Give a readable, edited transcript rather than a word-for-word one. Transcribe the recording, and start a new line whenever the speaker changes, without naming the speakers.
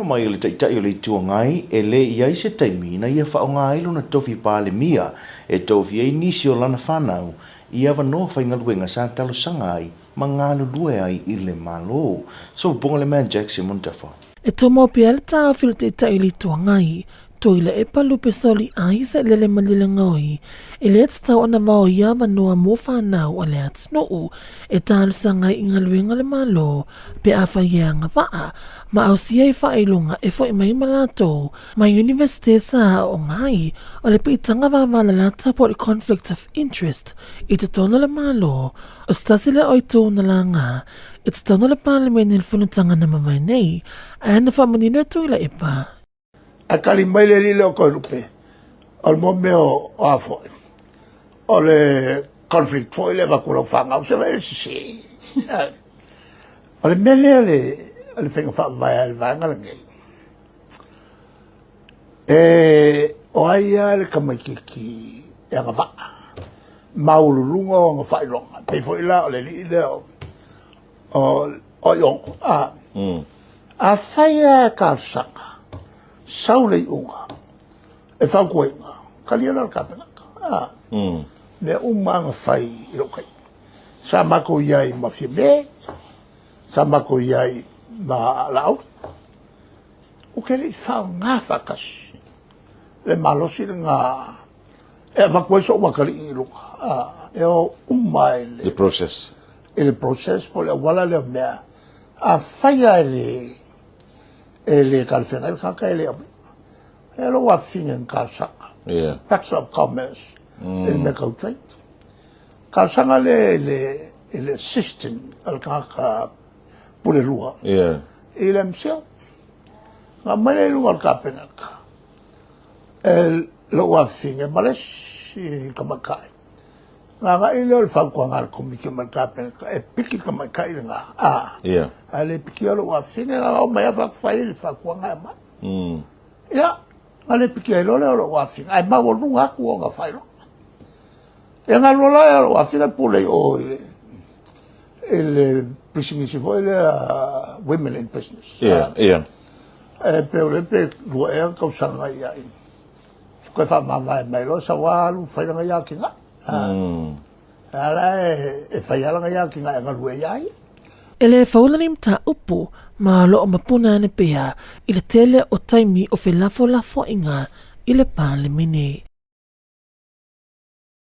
Mai o le Taitai o le Itu Agai, e le i ai se taimi ina ia faaaoga ai lona tofi Palemia e tofia ai nisi o lana fanau i avanoa faigaluega sa talosaga ai ma galulue ai i le Malo. Sopoga le mea Jack Simon Tafa.
E tomo pea le taofi o le Taitai o le Itu Agai, Tuilaepa Lupe Soli ai se lele malilegaoi e le tatau ona vaoia avanoa mo fanau a le atunuu e talosaga ai i galuega a le Malo pe afai e agavaa ma ausia i faailoga e foi mai ma latou mai Iunivesite sa aooga ai o le piitaga vavalalata po o le conflict of interest i totonu o le Malo. O se tasi lea o itu na laga i totonu o le Palemene i le fonotaga na mavae nei ae na faamanino e Tuilaepa.
Ae tali mai le alii lea o Toelupe, o le mo mea o a foi, o le conflict foi lea avatu lau fanau, se vaai le sese. O le mea lea le, o le faiga faavae a le vaega lenei, e, o ai lava le tamaitiiti e agavaa, maualuluga ona faailoga, pei foi la o le alii lea o, o Aiono, a, mm. Afai lava e talosaga, sau le iuga, e fautuaina, talia loa le Kapeneta. A, mm. Mea uma na fai i lou taimi. Sa matou i ai ma Fiame, sa matou i ai ma Laauli. Ou te le i faaaoga faatasi le malosi lena e avatu ai so'u atalii i luga. A, e o uma i le...
The process.
I le process po o le auala lea o mea Afai lava e le e le talafeagai le tagata e le aumai. E lou afifine na talosaga.
Yeah.
Bachelor of Commerce mm. i le mea tau trade. Talosaga lea i le, i le assistant a le tagata pule lua.
Yeah.
I le MCIL. Na aumai lea i luga o le Kapeneta. E lou afifine ma le isi tamaitai. Na agai lea o le fautuaga a le Komiti ma le Kapeneta e piki le tamaitai lena, a,
Ia.
ae le pikia lou afafine, na oo mai lava fai le fautuaga e aumai. Ia, na le pikia ai loa lea o lou afafine, ae maualuga atu ona faailoga. Ia na alu loa lea o lou afafine pule i o i le, i le pisinisi foi lea Women in Business.
Ia, ia.
E pe o le pe lua ea tausaga i ai. Toe faamavae mai loa sau alu fai lana ia atinae. Mm. A la e, e fai lana ia atinae e galue ia ia.
E le fou lenei mataupu ma o lo o mapuna ane pea i le tele o taimi o felafolafoaiga i le Palemene.